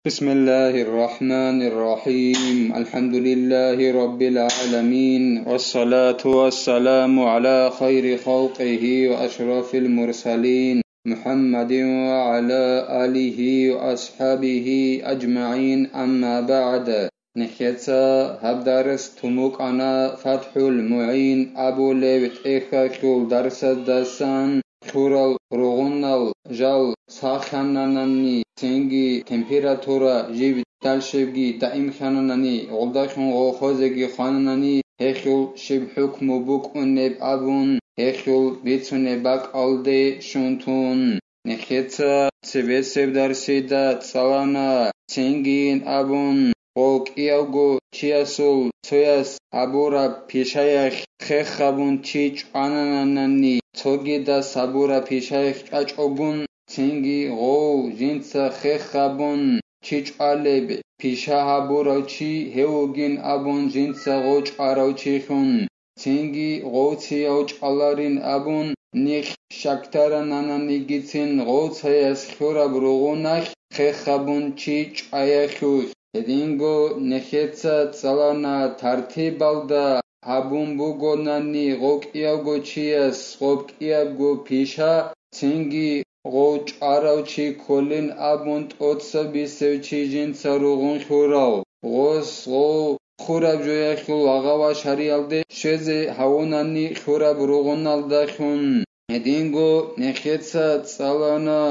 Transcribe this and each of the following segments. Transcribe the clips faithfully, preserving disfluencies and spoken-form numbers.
بسم الله الرحمن الرحيم. الحمد لله رب العالمين، والصلاة والسلام على خير خلقه وأشرف المرسلين محمد وعلى آله وأصحابه أجمعين، أما بعد. Нехеца гьаб дарс тумукъана ФатхӀул МугӀин абулев тӀехьалъул дарсаздасан. Хьурал ругъунал жал сахананани, цинги температура жиб далъебги даимхананани, гъолдахун гъолхозеги хвананани, гьелъул щиб хӀукму букӀунеб абун, гьелъул бицунеб бакӀалде щун тун. Нехеца цебесеб дарсида цӀалана, цинги абун, гъов кӀиявго чиясул цояс абураб пишаялъ хех гьабун чи чӀванананани, цогидас абураб пишаялъ чӀвачӀогун, цинги гъов жинца хех гьабун чи чӀвалеб, пиша гьабурав чи гьев вугин абун жинца гъов чӀварав чилъун. Цинги гъовцияв чӀваларин абун, нилъ щакдаранананигицин гъовцаяс хьураб ругъуналъ хех гьабун чи чӀваялъулъ. Гьединго нехеца цӀалана тартибалда гьабун бугонани гъов кӀиявго чияс гъоб кӀиябго пиша, цинги гъов чӀварав чи кколин абун тӀоцебисев чи жинца ругъун хьурав, гъос гъов хураб жоялъул лагъа ва шариалде щвезе гьавунани хьураб ругъуналдалъун. Гьединго нехеца цӀалана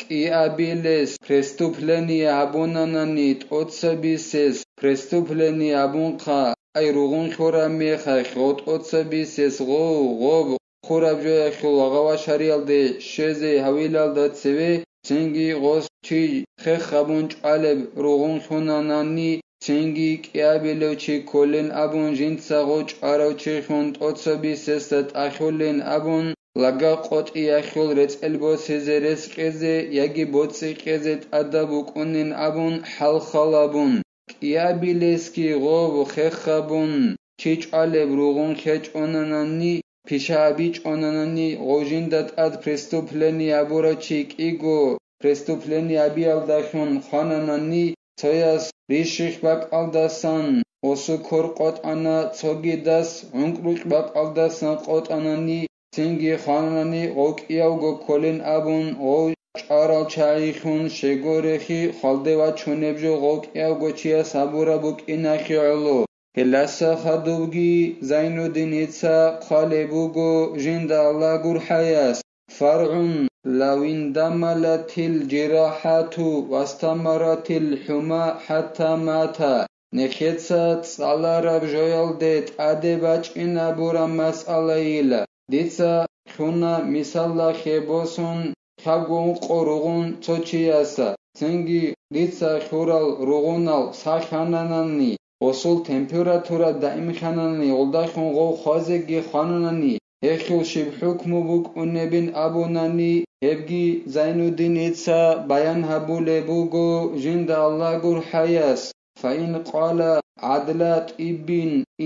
кӀиабилес преступление гьабунанани тӀоцебисес преступление гьабунха, ай ругъун хьураб мехалъ гъо тӀоцебисес гъов, гъоб хураб жоялъул лагъа ва шариалде щвезе гьавилалда цеве, цинги гъос чи хех гьабун чӀвалеб ругъун хьунанани, цинги кӀиабилев чи кколин абун жинца гъо чӀварав чилъун тӀоцебисесда тӀахьулин абун, лага къотӀиялъул рецӀел босизе рес кьезе яги боцӀи кьезе тӀадаб букӀунин абун хӀалхал гьабун, кӀиабилесги гъоб хех гьабун, чи чӀвалеб ругъун хьечӀонанани, пиша абичӀонанани, гъов жинда тӀад преступление абурав чи кӀиго преступление абиялдалъун хвананани, цояс рищихъ бакӀалдасан гъосул кор къотӀана, цогидас гӀункӀрукь бакӀалдасан къотӀанани, цинги хвананани гъов кӀиявго кколин абун, гъов чӀварал чагӀилъун щегорехи, хвалде вачунеб жо гъов кӀиявго чияс гьабураб букӀиналъе гӀоло. Гьелдаса хадубги Зайнуддиница хъвалеб буго жинда Аллагь гурхӀаяс: فرع لو اندملت الجراحة واستمرت الحمى حتى مات. Нехеца цӀалараб жоялде тӀаде бачӀинабураб масъалайила. Дица лъуна мисаллахе босун, лъабго ункъо ругъун цо чияса, цинги дица хьурал ругъунал сахананани, гъосул температура даимхананани, гъолдахун гъов хвазеги хвананани, гьелъул щиб хӀукму букӀунебин абунани, гьебги Зайнуддиница баян гьабулеб буго жинда Аллагь гурхӀаяс. فإن قال عدل طب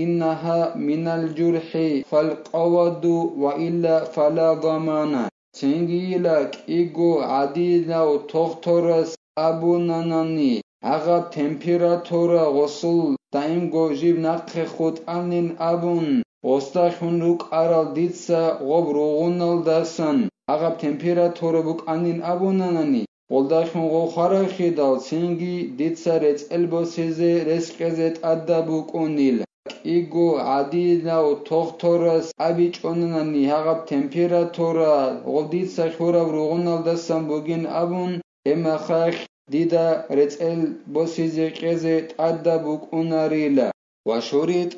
إنها من الجرح فالقود وإلا فلا ضمان. Цингийила кӀиго гӀадинав тохторас абунанани, гьагъаб температура гъосул даимго жиб нахъе хутӀанин абун, гъосдалъун рукӀарал дица гъоб ругъуналдасан гьагъаб температура букӀанин абунанани, гъолдалъун гъов хварахъидал цинги дица рецӀел босизе рес кьезе тӀадаб букӀунил. КӀиго гӀадинав тохторас абичӀонанани гьагъаб температура гъов дица хьураб ругъуналдасан бугин абун, гьеб мехалъ дида рецӀел босизе кьезе тӀадаб букӀунарила. وشرط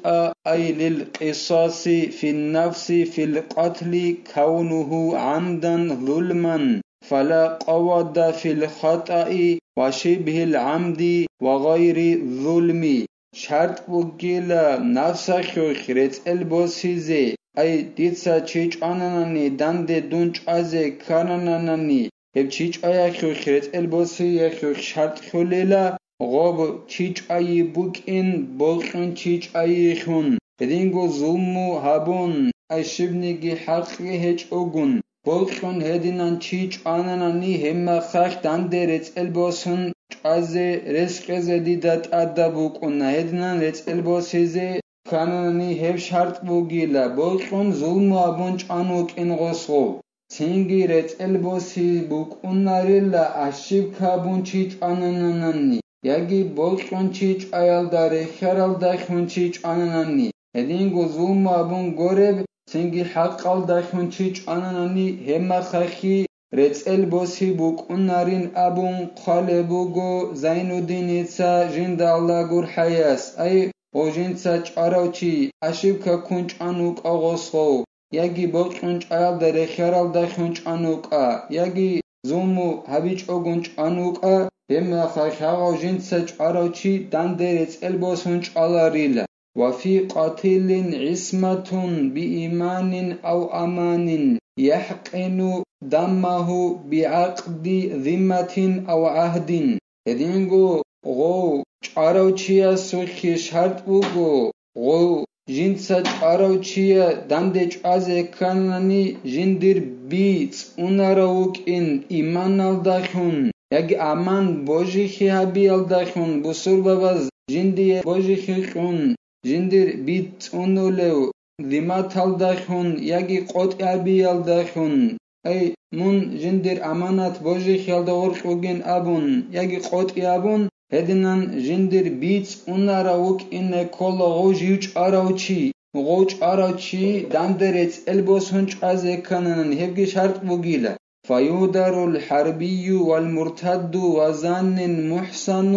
أي للقصاص في النفس في القتل كونه عمدا ظلما، فلا قود في الخطأ وشبه العمد وغير الظلم. ШартӀ бугила нафсалъухъ рецӀел босизе, ай, дица чи чӀвананани данде дун чӀвазе ккананани, гьеб чи чӀваялъухъ рецӀел босиялъухъ шартӀ лъулила, гъоб чи чӀвайи букӀин, болкьун чи чӀвайилъун. Гьединго зулму гьабун, ай щибниги хӀакъги гьечӀогун, болкьун гьединан чи чӀвананани гьеб мехалъ данде рецӀел босун чӀазе, рес кьезе дида тӀадаб букӀуна, гьединан рецӀел босизе ккананани, гьеб шартӀ бугила, бокьун зулму абун чӀван вукӀин гъосгъов. Цинги рецӀел боси букӀунарила ошибка абун чи чӀванананани, яги бокьун чи чӀваялда рехьаралдалъун чи чӀвананани, гьединго зулму абун гореб, цинги хӀакъалдалъун чи чӀвананани, гьебмахалъги рецӀел боси букӀунарин абун хъвалеб буго Зайнуддиница жинда Аллагь гурхӀаяс, ай, гъов жинца чӀварав чи, ошибка ккун чӀван вукӀа гъосгъов, яги бокьун чӀваялда рехьаралдалъун чӀван вукӀа, яги зулму гьабичӀогун чӀван вукӀа, гьебмахалъ гьагъав жинца чӀварав чи данде рецӀел босун чӀваларила. وفي قاتل عصمة بإيمان أو أمان يحقن دمه بعقد ذمة أو عهد. Гьединго гъов чӀварав чиясухъе шартӀ буго, гъов жинца чӀварав чияс данде чӀвазе кканани, жиндир би цӀунарав вукӀин иманалдалъун, яги аман божихье гьабиялдалъун, бусурбабаз жиндие божихье кьун, жиндир би цӀунулев зимматалдалъун яги къотӀи гьабиялдалъун, ай, мун жиндир аманат божихьиялда гъоркь вугин абун яги къотӀи абун, гьединан жиндир би цӀунарав вукӀине ккола гъов жив чӀварав чи, гъов чӀварав чи данде рецӀел босун чӀвазе ккананан, гьебги шартӀ бугила. فيهدر الحربي والمرتد وزان محصن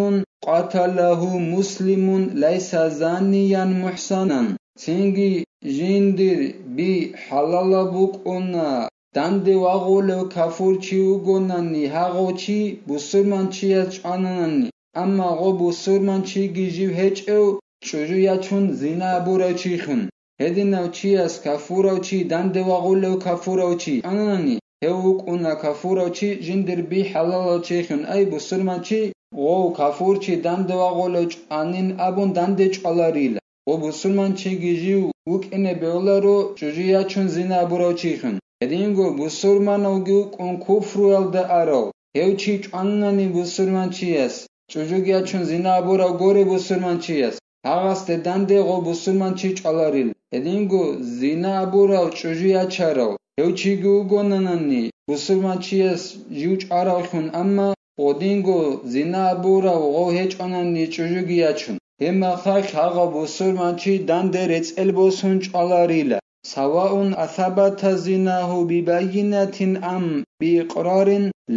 قتله مسلم ليس زانيا محصنا. Цинги жиндир би хӀалалаб букӀуна, данде вагъулев кафурчи вугонани гьагъав чи бусурманчияс чӀвананани, амма гъо бусурманчиги жив гьечӀев чӀужу ячун зина абурав чихун. Гьединав чияс кафурав чи данде вагъулев кафурав чи чӀвананани, гьев вукӀуна кафурав чи жиндир би хӀалалав чихун, ай бусурманчи, гъов кафурчи данде вагъулев чӀванин абун данде чӀваларила. Гъо бусурманчиги жив вукӀине бегьуларо чӀужу ячун зина абурав чихун. Гьединго бусурманавги вукӀун куфруялда арав, гьев чи чӀванани бусурманчияс, чӀужуги ячун зина абурав горе бусурманчияс, гьагъасде данде гъо бусурманчи чӀваларил. Гьединго зина абурав чӀужу ячарав, гьев чиги вугонанани бусурманчияс жив чӀваравлъун, амма гъодинго зина абурав гъов гьечӀонани чӀужуги ячун, гьебмахалъ гьагъав бусурманчи данде рецӀел босун чӀваларила, سواء أثبت زناه ببينة أم بإقرار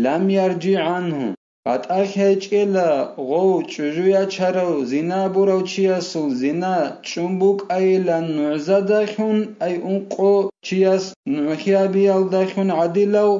لم يرجع عنه. БатӀалъи гьечӀела гъов чӀужу ячарав зина абурав чиясул зина чӀун букӀайилан нугӀзадалъун, ай ункъо чияс нугӀлъи гьабиялдалъун гӀадилав,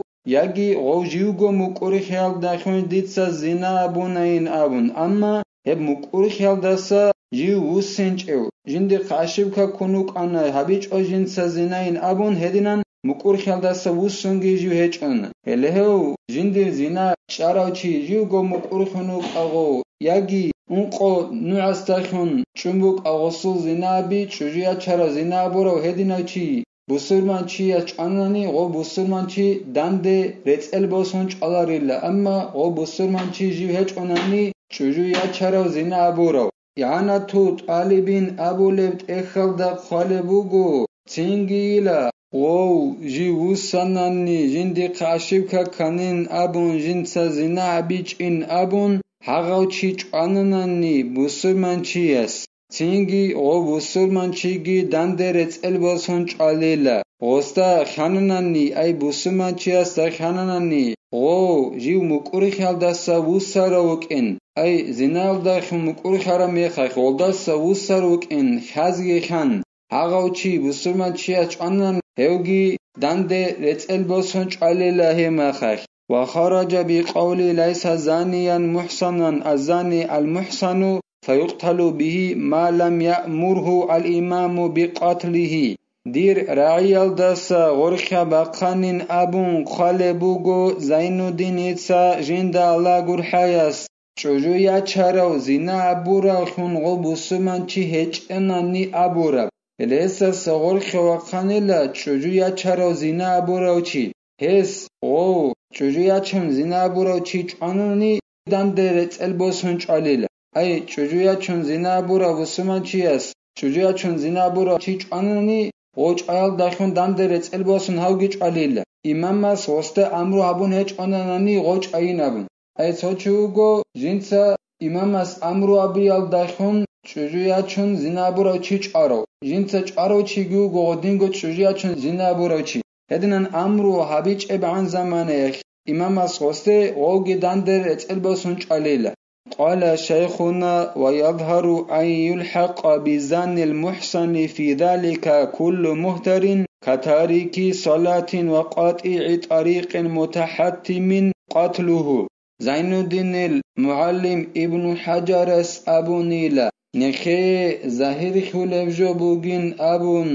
яги гъов живго мукӀурхиялдалъун дица зина абунайин абун, амма гьеб мукӀурхиялдаса жив вуссинчӀев, жиндихъ ошибка ккун вукӀана, гьабичӀо жинца зинайин абун, гьединан мукӀурхиялдаса вуссунги жив гьечӀона. Гьеле гьев жиндир зина чӀарав чи живго мукӀурхьун вукӀа гъов, яги ункъо нугӀасдалъун чӀун букӀа гъосул зина аби, чӀужу ячарав зина абурав гьединав чи, бусурманчияс чӀванани, гъо бусурманчи данде рецӀел босун чӀваларила, амма гъо бусурманчи жив гьечӀонани, чӀужу ячарав зина абурав. ИгӀанату тӀалибин абулеб тӀехьалда хъвалеб буго, цингийила, гъов, жив вуссананни, жиндихъ ошибка кканин абун, жинца зина гьабичӀин абун, гьагъав чи чӀванананни бусурманчияс. Цинги гъо бусурманчиги данде рецӀел босун чӀвалила. Гъосда хананани, ай бусурманчиясда хананани, гъо, жив мукӀурхиялдаса вуссарав вукӀин, ай зиналдалъун мукӀурхараб мехалъ гъолдаса вуссарав вукӀин, хазги хан, гьагъав чи бусурманчияс чӀванан, гьевги данде рецӀел босун чӀвалила гьебмехалъ. وخرج بقول ليس زانيا محصنا الزاني المحصن فيقتل به ما لم يأمره الإمام بقتله. Дир рагӀиялдаса гъоркьа бахъанин абун хъвалеб буго Зайнуддиница жинда Аллагь гурхӀаяс, чӀужу ячарав зина абуравлъун гъо бусурманчи гьечӀенани абураб. Гьелесаса гъоркьа вахъанила чӀужу ячарав зина абурав чи. Гьес, гъов, чӀужу ячун зина абурав чи чӀванани, данде рецӀел босун чӀвалила. Ай, чӀужу ячун зина абурав бусурманчияс, чӀужу ячун зина абурав чи чӀванани, гъов чӀваялдалъун данде рецӀел босун гьавги чӀвалила. Имамас гъосда амру гьабун гьечӀонанани гъов чӀвайин абун. Ай, цо чи вуго, жинца имамас амру гьабиялдалъун чӀужу ячун зина абурав чи чӀварав. Жинца чӀварав чиги вуго гъодинго чӀужу ячун зина абурав чи. Гьединан амру гьабичӀебгӀан заманаялъ имамас гъосде гъовги данде рецӀел босун чӀвалила. قال شيخنا: ويظهر أن يلحق بزاني المحصن في ذلك كل مهتر كتارك صلاة وقاطع طريق متحتم قتله. Зайнуддинил мугӀалим Ибну ХӀаджарас абунила, нехее загьирлъулеб жо бугин абун,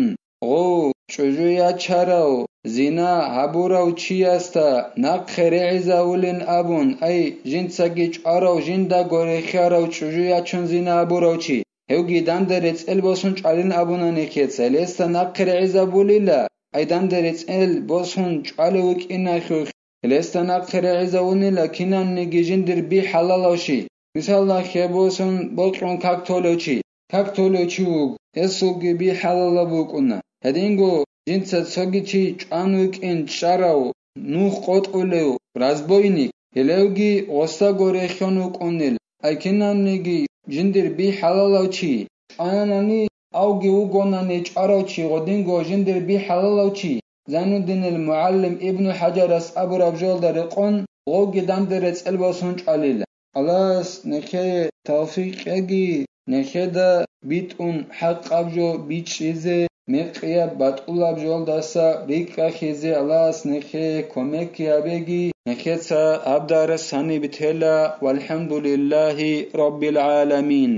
гъов чӀужу ячарав, зина гьабурав чиясда нахъе регӀизавулин абун, ай, жинцаги чӀварав, жиндаго рехиарав чӀужу ячун зина гьабурав чи, гьевги данде рецӀел босун чӀвалин абуна нехеца, гьелесда нахъе регӀизабулила, ай, данде рецӀел босун чӀвалев вукӀиналъухъ, гьелесда нахъе регӀизавунила кинанниги жиндир би хӀалалав чи. Мисалда, хеб босун бокьун как толев чи. Как толев чи вуго, гьесулги би хӀалалаб букӀуна. Гьединго жинца цоги чи чӀван вукӀин чӀарав, нух къотӀулев, разбойник, гьелевги гъосдаго рехьон вукӀунел, ай кинанниги жиндир би хӀалалав чи, чӀванани, авги вугонани чӀварав чи гъодинго жиндир би хӀалалав чи, Зайнуддинил мугӀалим Ибну ХӀаджарас абураб жоялда рекъон, гъовги данде рецӀел босун чӀвалила. Аллагьас нехее тавфикъ кьеги, нехеда битӀун хӀакъаб жо бичӀчӀизе, мекъияб батӀулаб жолдаса рикӀкӀахьизе Аллагьас нехее кумекги гьабеги, нехеца гьаб дарс гьаниб тела, валхӀамдулиллагьи раббил гӀаламин.